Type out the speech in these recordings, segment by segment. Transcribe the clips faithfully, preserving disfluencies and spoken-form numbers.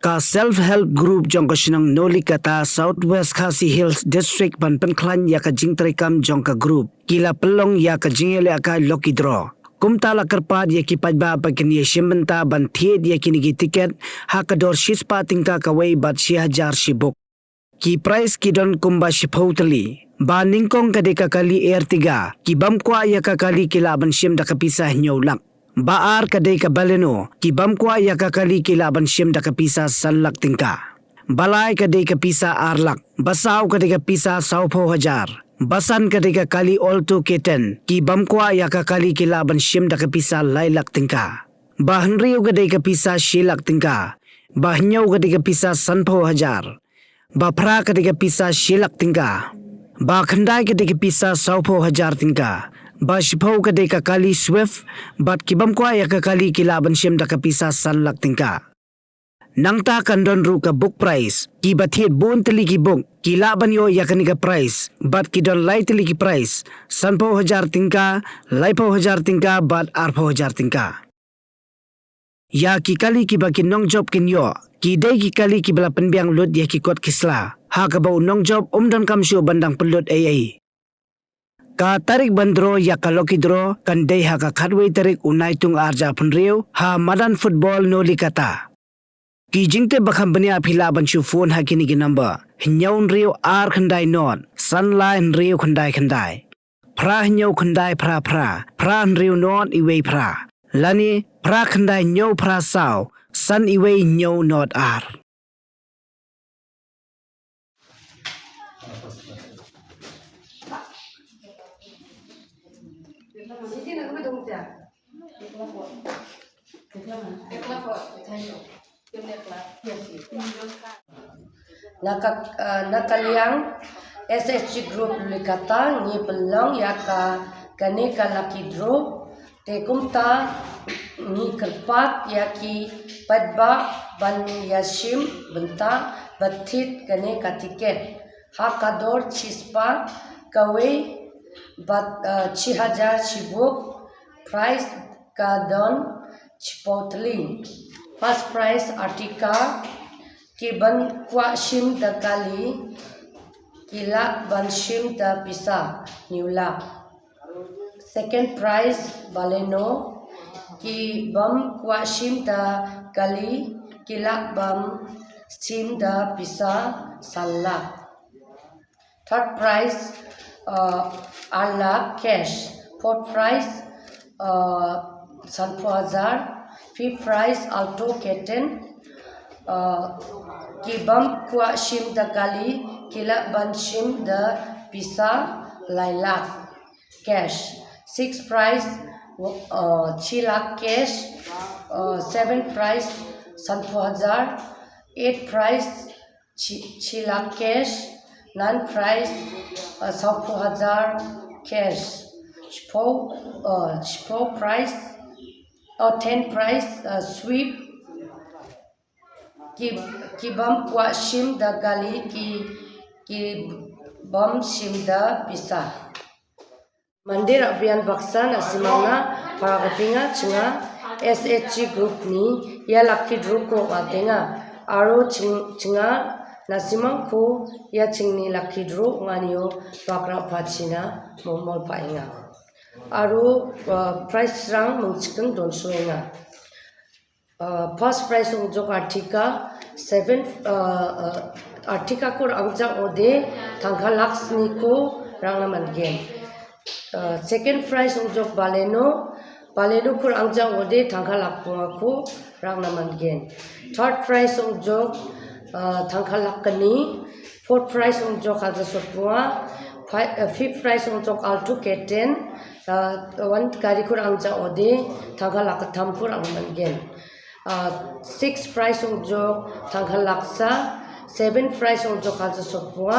Ka Self Help Group jong ka shnong Nolikata, South West Khasi Hills District, ban pynkhlaiñ ïa ka jingtrei kam jong ka group, ki la pynlong ïa ka jingïalehkai lucky draw. Kumta la kyrpad ïa ki paidbah ba kin ïashim bynta ban thied ïa kine ki tiket ha ka dor shispah tyngka kawei bad shi hajar shibuk. Ki prize ki don kumba shiphew tylli. Ba nyngkong ka dei ka kali Ertiga, ki bym kwah ïa ka kali ki lah ban shim da ka pisa hynñiew lak. Ba ar ka dei ka Baleno, ki bym kwah ïa ka kali ki lah ban shim da ka pisa san lak tyngka. Ba lai ka dei ka pisa ar lak. Ba saw ka dei ka pisa sawphew hajar. Ba san ka dei ka kali Alto K ten, ki bym kwah ïa ka kali ki lah ban shim da ka pisa lai lak tyngka. Ba hynriew ka dei ka pisa shi lak tyngka. Ba hynñiew ka dei ka pisa sanphew hajar. Ba phra ka dei ka pisa shi lak tyngka. Ba khyndai ka dei ka pisa sawphew hajar tyngka. Ba shiphew ka dei ka kali Swift, bad ki bym kwah ïa ka kali ki lah ban shim da ka pisa san lak tyngka. Nangta kan don ruh ka book prize, ki ba thied bun tylli ki book, ki lah ban ïoh ïa kane ka prize, bad ki don lai tylli ki prize, sanphew hajar tyngka, laiphew hajar tyngka, bad arphew hajar tyngka. Ïa ki kali ki ba ki nongjop kin ïoh, ki dei ki kali ki ba la pynbiang lut ïa ki kot ki sla. Ha kaba u nongjop um donkam shuh ban dang pynlut ei ei. Ka tarik ban draw ïa ka lucky draw kan dei ha ka khatwei tarik u Naitung arhajar arphew hynriew ha madan football Nolikata. Ki jingtip ba kham bniah phi lah ban shu phone ha kine ki number: hynñiew hynriew ar khyndai nod, san lai hynriew khyndai khyndai, phra hynñiew khyndai phra phra, phra hynriew nod iwei phra, lane phra khyndai hynñiew phra saw, san iwei hynñiew nod ar. Na ka, ah, na ka liang S H G Group Nolikata ngi pynlong ïa ka, kane ka lucky draw. Te kumta ngi kyrpad ïa ki paidbah ban ïashim bynta bad thied kane ka tiket ha ka dor shispah kawei bad, eh, shi hajar shibuk. Prize ka don shiphew tylli. First prize Ertiga, ki bym kwah shim da kali ki lah ban shim da pisa hynñiew lak. Second prize Baleno, ki bym kwah shim da kali ki lah ban shim da pisa san lak. Third prize, uh, ar lak cash. Fourth prize, uh, sanphew hajar. Fifth prize Alto K ten, uh, ki bym kwah shim da kali ki lah ban shim da pisa lai lak cash. Sixth prize, uh, shi lak cash. Uh, seventh prize sanphew hajar. Eighth prize shi, shi lak cash. Ninth prize, uh, sawphew hajar cash. Shiphew, uh, shiphew prize, uh, tenth prize, uh, sweep. Ki, ki bym kwah shim da kali ki, ki bym shim da pisa. Mande Rabian Baksa na Simangna, para ka tinga chinga S H G Group ni ïa lucky draw ko ka tinga. Aro ching, chinga na Simang ko ïa chingni lucky draw ngan ïoh bakra pachina momol pa inga. Aro, uh, prize rang mengchikeng don suenga. Uh, first prize ong jok Ertiga, seven, uh, uh, Ertiga kur angjang ode, thangka lak sni ko rang naman gen. Uh, second prize ong jok Baleno, Baleno kur angjang ode, thangka lak punga ko rang naman gen. Third prize ong jok, uh, thangka lak kani, fourth prize ong jok hajar sawphew phra, fi-, uh, fifth prize ong jok Alto K ten, uh, wan kari kur angjang ode, thangka lak katham kur rang naman gen. Uh, sixth prize ong jok thangka lak sa, seventh prize ong jok hajar sawphew,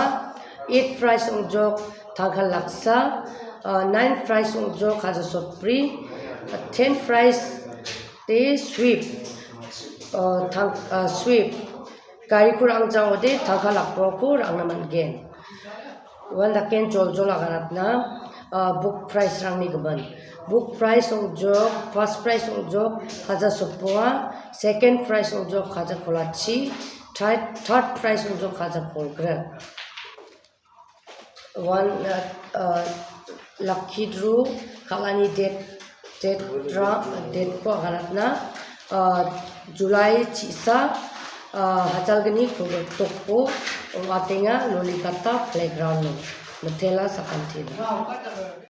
eighth prize ong jok thangka lak sa, uh, ninth prize ong jok hajar sawphew, uh, tenth prize te sweep, uh, thang, uh, sweep. Kari kur angjang ode thangka lak phew kur rang naman gen. Wan daken jol jol agaratna, uh, book prize rang ni gaban. Book prize ong jok, first prize ong jok hajar sawphew, Second prize ong jong ka hajar phew lachi, third, third prize ong jong ka hajar phew hynriew. One, uh, uh, lucky draw, ka la ni date, date ra, date ko ka la na, uh, July chisa, uh, hajar kani ko tok ko, ong atenga, Lolikata Playground no, Methela Sakantin.